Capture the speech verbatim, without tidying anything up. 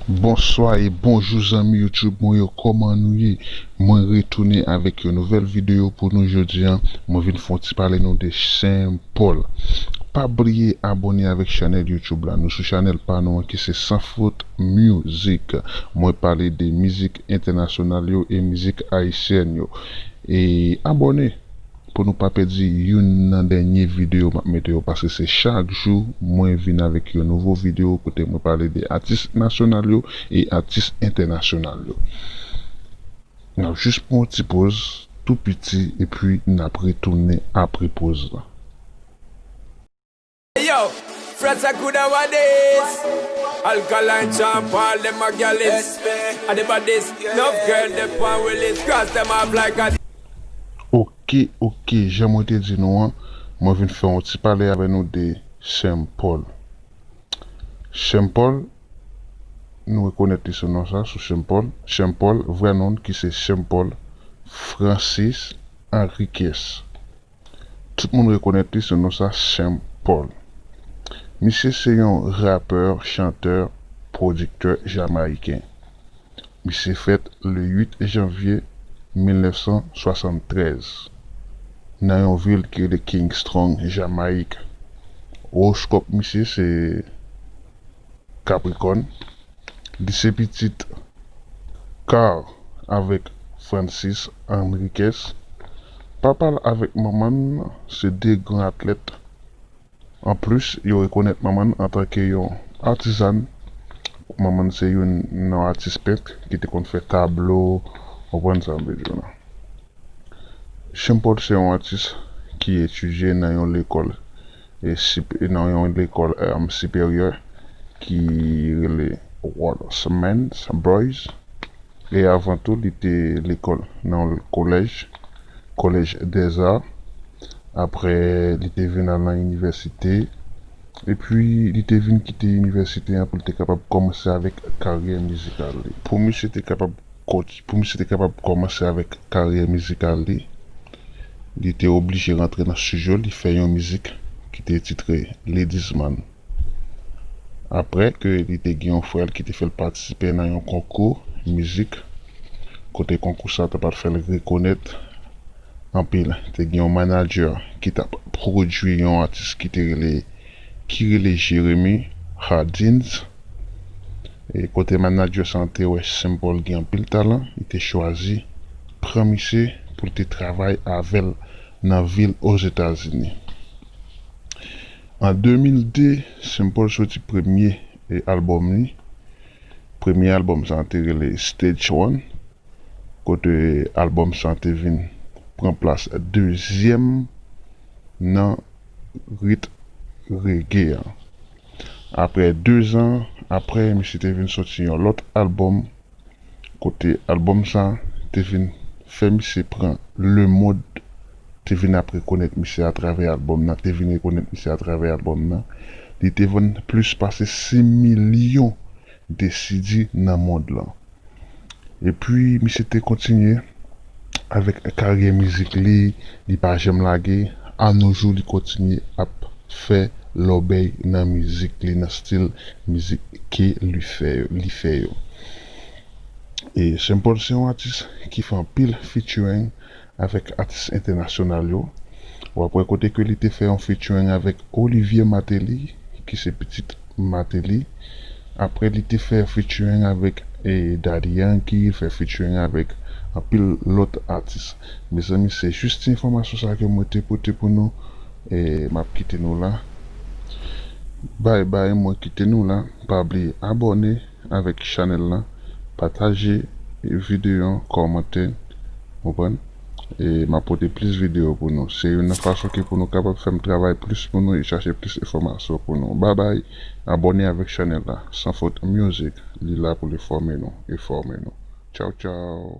Bonswa e bonjou zanmi YouTube mwen yo, kòman nou ye? Mwen retounen avèk yon nouvèl videyo pou nou jodi a. Mwen vin fè yon ti pale nou de Saint Paul. Pa bliye abòne avèk chanèl YouTube la. Nou sou chanèl pa nou an ki se Sans Faute Music. Mwen pale de mizik entènasyonal yo e mizik ayisyèn yo. E abòne pou nou pa pèdi youn nan dènye videyo m ap mete yo, paske se chak jou mwen vin avèk yon nouvo videyo kote mwen pale de atis nasyonal yo e atis entènasyonal yo. N ap jis pran yon ti poz tou piti epi n ap retounen apre poz la. Yo, Fred Sakuda what this? Alkaline Jean Paul, dem a gyalis. A the baddest, nuff girl, dem pon willis. Cross dem off like a Ok, ok, jan mwen te di nou an, mwen vin fè yon ti pale avè nou de Saint Paul. Saint Paul, nou rekonèt li sou non sa, sou Saint Paul. Saint Paul, vrè non ki se Saint Paul Francis Henriquez. Tout moun rekonèt li sou non sa, Saint Paul. Misye se yon rapè, chantè, pwodiktè jamayiken. Misye fèt le uit janvye mil nèf san swasanntrèz nan yon vil ki rele Kingston, Jamayik. Owoskòp misye se Capricorne. Li se pitit Carl avèk Francis Henriquez. Papa l avèk manman l se de gran atlèt. Anplis, yo rekonèt manman l antanke yon atizàn. Manman l se youn nan atis pent ki te konn fè tablo, w konprann sa m vle di w la. Saint Paul se yon atis ki etidye nan yon lekòl, e sip-, nan yon lekòl, em, siperyè ki rele Waterman's Boys. E avan tou, li te lekòl nan yon kolèj, Collège des Arts. Apre, li te vin al nan inivèsite. Epi, li te vin kite inivèsite an pou li te kapab kòmanse avèk karyè mizikal li. Pou misye te kapab konti-, pou misye te kapab kòmanse avèk karyè mizikal li, li te oblije rantre nan estidyo, li fè yon mizik ki te titre Ladies Man. Apre ke li te gen yon frè l ki te fè l patisipe nan yon konkou mizik, kote konkou sa a t ap fè l rekonèt anpil. Te gen yon manadjè ki t ap pwodui yon atis ki te rele, ki rele Jeremy Hardins. E kote manadjè sa a te wè Saint Paul gen anpil talan, li te chwazi pran misye pou l te travay avè l nan vil Ozetazini. An de mil de, Saint Paul soti premye, e, albòm li. Premye albòm sa a te rele Stage One, kote albòm sa a te vin pran plas dezyèm nan rit reggae an. Apre de zan apre, misye te vin soti yon lòt albòm, kote albòm sa a te vin fè misye pran lemonn, te vin ap rekonèt misye atravè albòm nan, te vin rekonèt misye atravè albòm nan. Li te vann plis pase sis milyon de C D nan mond lan. Epi, misye te kontinye avèk karyè mizik li, li pa janm lage. Anojou, li kontinye ap fè lòbèy nan mizik li, nan stil mizik ke li fè, li fè yo. E Saint Paul se yon atis ki fè anpil featuring avèk atis entènasyonal yo. W ap wè kote ke li te fè yon featuring avèk Olivier Martelly, ki se pitit Martelly. Apre, li te fè featuring avèk, e, Daddy Yankee, fè featuring avèk anpil lòt atis. Mezanmi, se jis ti enfòmasyon sa ke mwen te pote pou nou. E m ap kite nou la. Bye bye, mwen kite nou la. Pa bliye abòne avèk chanèl la, pataje videyo an, kòmante, konprann? E m ap pote plis videyo pou nou. Se youn nan fason ke pou nou kapab fè m travay plis pou nou e chache plis enfòmasyon pou nou. Bye bye, abòne avèk chanèl la. Sans Faute Music, li la pou l enfòme nou, enfòme nou. Tchaw, tchaw.